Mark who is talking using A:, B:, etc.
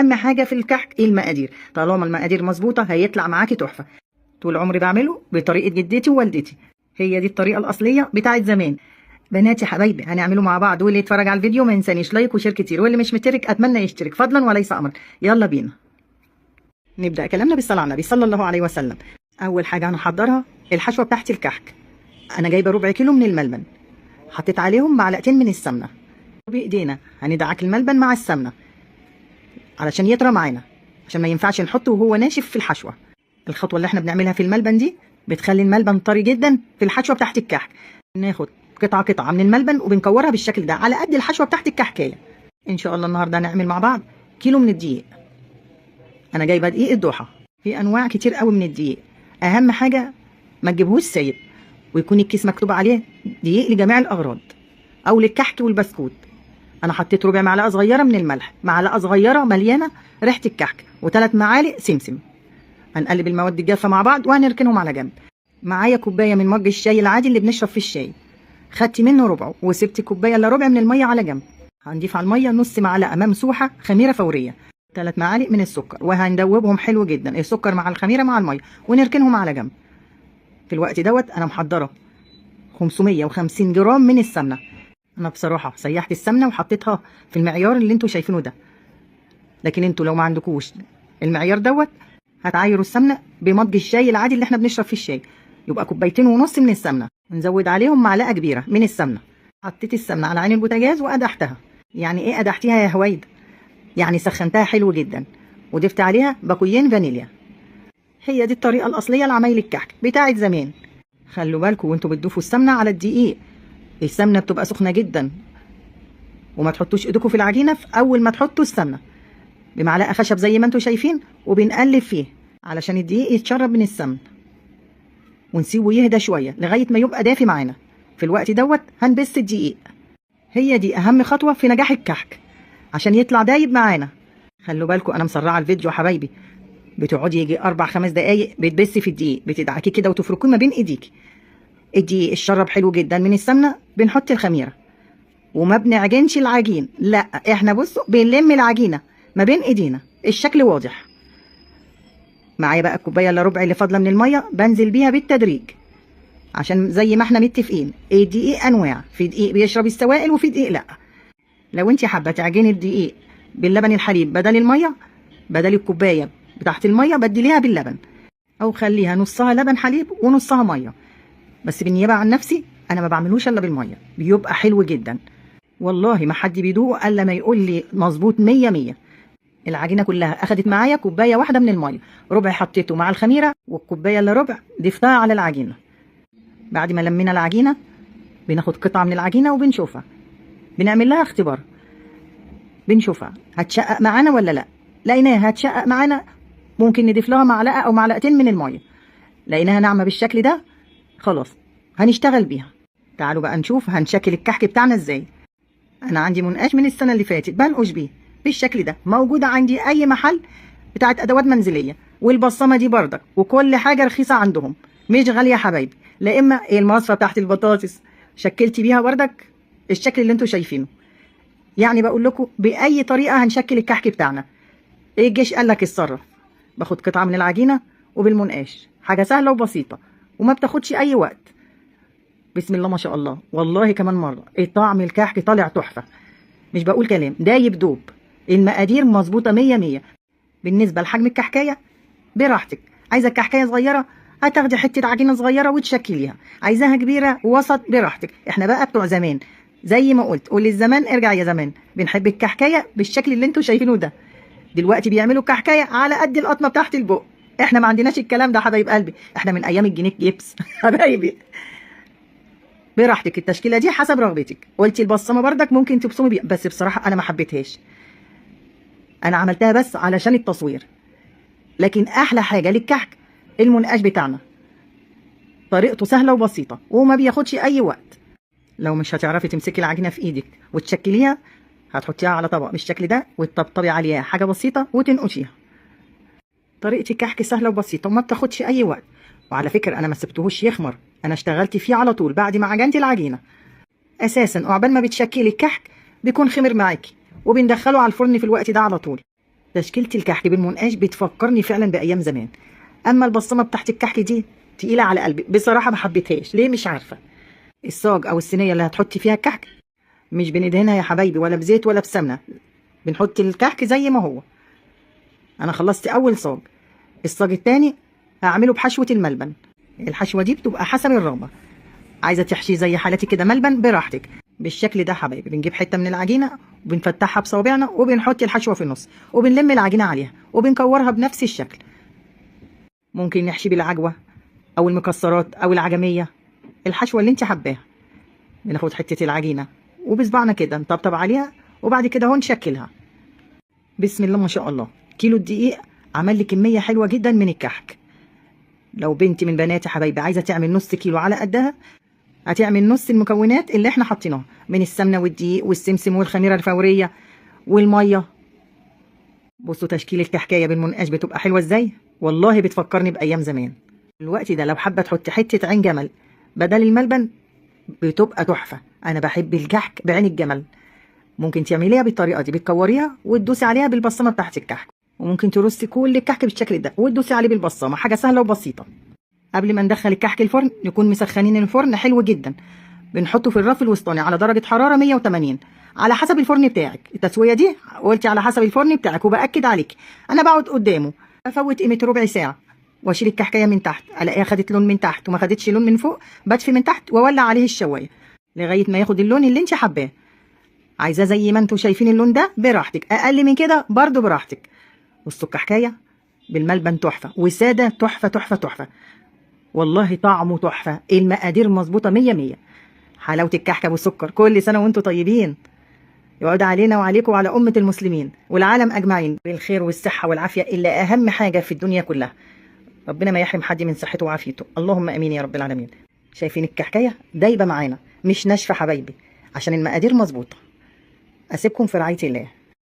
A: اهم حاجة في الكحك المقادير، طالما المقادير مظبوطة هيطلع معاكي تحفة. طول عمري بعمله بطريقة جدتي ووالدتي، هي دي الطريقة الاصلية بتاعت زمان. بناتي حبايبي هنعمله مع بعض، واللي يتفرج على الفيديو ما ينسانيش like و share كتير، واللي مش مشترك اتمنى يشترك فضلا وليس امرا. يلا بينا نبدا كلامنا بالصلاة على النبي صلى الله عليه وسلم. اول حاجة هنحضرها الحشوه بتاعت الكحك. انا جايبه ربع كيلو من الملبن، حطيت عليهم معلقتين من السمنة. بايدينا هندعك الملبن مع السمنة علشان يطرى معانا، عشان ما ينفعش نحطه وهو ناشف في الحشوه. الخطوة اللي احنا بنعملها في الملبن دي بتخلي الملبن طري جدا في الحشوه بتاعت الكحك. ناخد قطعه قطعه من الملبن وبنكورها بالشكل ده على قد الحشوه بتاعت الكحكايه. ان شاء الله النهارده هنعمل مع بعض كيلو من الدقيق. انا جايبه دقيق الضحى، في انواع كتير قوي من الدقيق. اهم حاجة ما تجيبهوش سايب، ويكون الكيس مكتوب عليه دقيق لجميع الاغراض او للكحك والبسكوت. انا حطيت ربع معلقه صغيرة من الملح، معلقه صغيرة مليانة ريحه الكحك، وثلاث معالق سمسم. هنقلب المواد الجافه مع بعض وهنركنهم على جنب. معايا كوباية من مج الشاي العادي اللي بنشرب فيه الشاي، خدت منه ربعه وسبت كوباية الا ربع من المية على جنب. هنضيف على المية نص معلقه ممسوحة خميره فورية، 3 معالق من السكر، وهندوبهم حلو جدا السكر مع الخميره مع المية ونركنهم على جنب. في الوقت دوت انا محضرة 550 جرام من السمنة. انا بصراحة سيحت السمنة وحطيتها في المعيار اللي انتوا شايفينه ده، لكن انتوا لو ما عندكوش المعيار دوت هتعايروا السمنة بمضج الشاي العادي اللي احنا بنشرب فيه الشاي، يبقى 2.5 كوباية من السمنة، نزود عليهم معلقه كبيرة من السمنة. حطيت السمنة على عين البوتاجاز وقدحتها. يعني ايه قدحتيها يا هويد؟ يعني سخنتها حلو جدا وضفت عليها باكوين فانيليا. هي دي الطريقة الاصلية لعمايل الكحك بتاعت زمان. خلوا بالكم وانتوا بتضيفوا السمنة على الدقيق، السمنة بتبقى سخنة جدا، وما تحطوش ايدكم في العجينة في اول ما تحطوا السمنة. بمعلقه خشب زي ما انتوا شايفين، وبنقلب فيه علشان الدقيق يتشرب من السمن، ونسيبه يهدى شوية لغاية ما يبقى دافي معانا. في الوقت دوت هنبس الدقيق. هي دي اهم خطوة في نجاح الكحك عشان يطلع دايب معانا. خلوا بالكم انا مسرعة الفيديو يا حبايبي، بتقعدي يجي 4-5 دقايق بتبسي في الدقيق، بتدعكيه كده وتفركيه ما بين ايديكي. الدقيق اتشرب حلو جدا من السمنة، بنحط الخميره وما بنعجنش العجين، لا احنا بصوا بنلم العجينة ما بين ايدينا، الشكل واضح. معايا بقى الكوباية الا ربع اللي فاضلة من المية، بنزل بيها بالتدريج عشان زي ما احنا متفقين الدقيق انواع، في دقيق بيشرب السوائل وفي دقيق لا. لو انت حابة تعجني الدقيق باللبن الحليب بدل المية، بدل الكوباية بتاعت المية بدليها باللبن، او خليها نصها لبن حليب ونصها مية. بس بالنيابة عن نفسي انا ما بعملوش الا بالمية، بيبقى حلو جدا والله، ما حد بيدوق الا ما يقول لي مظبوط 100 100. العجينة كلها اخدت معايا كوباية واحدة من المية، ربع حطيته مع الخميره والكوبايه الا ربع ضفتها على العجينة. بعد ما لمينا العجينة بناخد قطعه من العجينة وبنشوفها، بنعمل لها اختبار، بنشوفها هتشقق معانا ولا لا. لقيناها هتشقق معانا ممكن نضيف لها معلقه او معلقتين من المية. لقيناها ناعمة بالشكل ده خلاص هنشتغل بيها. تعالوا بقى نشوف هنشكل الكحك بتاعنا ازاي. انا عندي منقاش من السنة اللي فاتت بنقش بيه بالشكل ده، موجودة عندي اي محل بتاعت ادوات منزلية، والبصمه دي بردك، وكل حاجة رخيصة عندهم مش غالية يا حبايبي. لا اما المصفى بتاعت البطاطس شكلتي بيها بردك الشكل اللي انتوا شايفينه. يعني بقول لكم باي طريقه هنشكل الكحك بتاعنا. ايه الجيش قال لك اتصرف. باخد قطعه من العجينة وبالمنقاش، حاجة سهلة وبسيطة وما بتاخدش اي وقت. بسم الله ما شاء الله، والله كمان مرة طعم الكحك طالع تحفة، مش بقول كلام، دايب دوب. المقادير مظبوطة 100 100. بالنسبة لحجم الكحكايه براحتك، عايزه الكحكايه صغيرة هتاخدي حتة عجينه صغيرة وتشكليها، عايزاها كبيرة وسط براحتك. احنا بقى بتوع زمان زي ما قلت، قول للزمان ارجع يا زمان، بنحب الكحكايه بالشكل اللي انتوا شايفينه ده. دلوقتي بيعملوا كحكايه على قد القطمه بتاعت البق، احنا ما عندناش الكلام ده حبايب قلبي، احنا من ايام الجنيه جبس حبايبي. براحتك التشكيلة دي حسب رغبتك. قلتي البصمة بردك ممكن تبصمي بيها، بس بصراحة انا ما حبيتهاش، انا عملتها بس علشان التصوير. لكن احلى حاجة للكحك المنقاش بتاعنا، طريقته سهلة وبسيطة وما بياخدش اي وقت. لو مش هتعرفي تمسكي العجينة في ايدك وتشكليها، هتحطيها على طبق بالشكل ده وتطبطبي عليها حاجة بسيطة وتنقشيها. طريقه الكحك سهلة وبسيطة وما بتاخدش اي وقت. وعلى فكرة انا ما سبتهوش يخمر، انا اشتغلت فيه على طول بعد ما عجنت العجينة. اساسا عقبال ما بتشكلي الكحك بيكون خمر معاكي، وبندخله على الفرن في الوقت ده على طول. تشكيله الكحك بالمنقاش بتفكرني فعلا بايام زمان. اما البصمة بتاعت الكحك دي تقيلة على قلبي بصراحة، ما حبيتهاش ليه مش عارفه. الصاج او الصينية اللي هتحطي فيها الكحك مش بندهنها يا حبايبي ولا بزيت ولا بسمنه، بنحط الكحك زي ما هو. انا خلصت اول صاج. الصاج الثاني هعمله بحشوه الملبن. الحشوه دي بتبقى حسب الرغبة، عايزه تحشيه زي حالتي كده ملبن براحتك. بالشكل ده حبايبي بنجيب حتة من العجينة وبنفتحها بصوابعنا وبنحط الحشوه في النص وبنلم العجينة عليها وبنكورها بنفس الشكل. ممكن نحشي بالعجوه او المكسرات او العجميه، الحشوه اللي انت حباها. بناخد حتة العجينة وبصبعنا كده نطبطب عليها وبعد كده اهو نشكلها. بسم الله ما شاء الله، كيلو الدقيق عمل لي كمية حلوة جدا من الكحك. لو بنت من بناتي حبايبي عايزه تعمل نص كيلو على قدها، هتعمل نص المكونات اللي احنا حاطيناها من السمنة والدقيق والسمسم والخميره الفورية والمية. بصوا تشكيل الكحكايه بالمنقاش بتبقى حلوة ازاي، والله بتفكرني بايام زمان. الوقت ده لو حابة تحط حتة عين جمل بدل الملبن بتبقى تحفة. انا بحب الكحك بعين الجمل. ممكن تعمليها بالطريقة دي، بتكوريها وتدوسي عليها بالبصمه بتاعت الكحك، وممكن ترصي كل الكحك بالشكل ده وتدوسي عليه بالبصمه، حاجة سهلة وبسيطة. قبل ما ندخل الكحك الفرن نكون مسخنين الفرن حلو جدا. بنحطه في الرف الوسطاني على درجه حرارة 180 على حسب الفرن بتاعك. التسوية دي قلتي على حسب الفرن بتاعك، وباكد عليك انا بقعد قدامه افوت قيمة ربع ساعة واشيل الكحكايه من تحت، الاقيها خدت لون من تحت وما خدتش لون من فوق، بدفي من تحت واولع عليه الشوايه لغاية ما ياخد اللون اللي انت حباه. عايزاه زي ما انتم شايفين اللون ده براحتك، اقل من كده برضو براحتك. بصوا الكحكايه بالملبن تحفة وساده تحفة تحفة تحفة، والله طعمه تحفة، المقادير مظبوطة 100 100. حلاوة الكحكه بالسكر. كل سنة وانتم طيبين، يعود علينا وعليكم وعلى امه المسلمين والعالم اجمعين بالخير والصحة والعافية، اللي اهم حاجة في الدنيا كلها. ربنا ما يحرم حد من صحته وعافيته، اللهم امين يا رب العالمين. شايفين الكحكايه دايبه معانا مش ناشفة حبايبي، عشان المقادير مظبوطة. اسيبكم في رعاية الله.